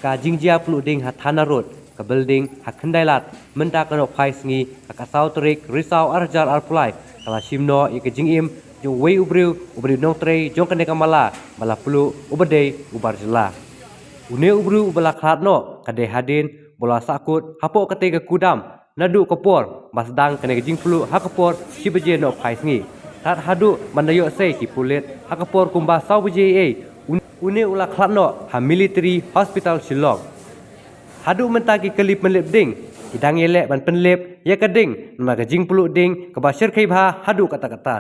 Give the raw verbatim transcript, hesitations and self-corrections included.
Ka jingjia pluh ding ha Thana Road, ka building ha Khyndailad, mynta ka nohphai sngi, ka ka saw tarik Risaw ar hajar arphew lai, ka la shim noh ïa ka jingim jong uwei u briew, u briew nongtrei jong kane ka mala ba la pluh, uba dei u bar jylla. Une u briew uba la khlad noh ka dei hadien ba la sahkut hapoh katei ka kudam naduh ka por ba sdang kane ka jingpluh ha ka por shi baje nohphai sngi. Tad haduh ban da ïoh sei ki pulit ha ka por kumba saw baje ei, un- une u la khlad noh ha Military Hospital Shillong. Haduh mynta ki kali pynlip ding ki dang ïaleh ban pynlip ïa ka ding namar ka jingpluh ding kaba shyrkhei bha haduh katta katta.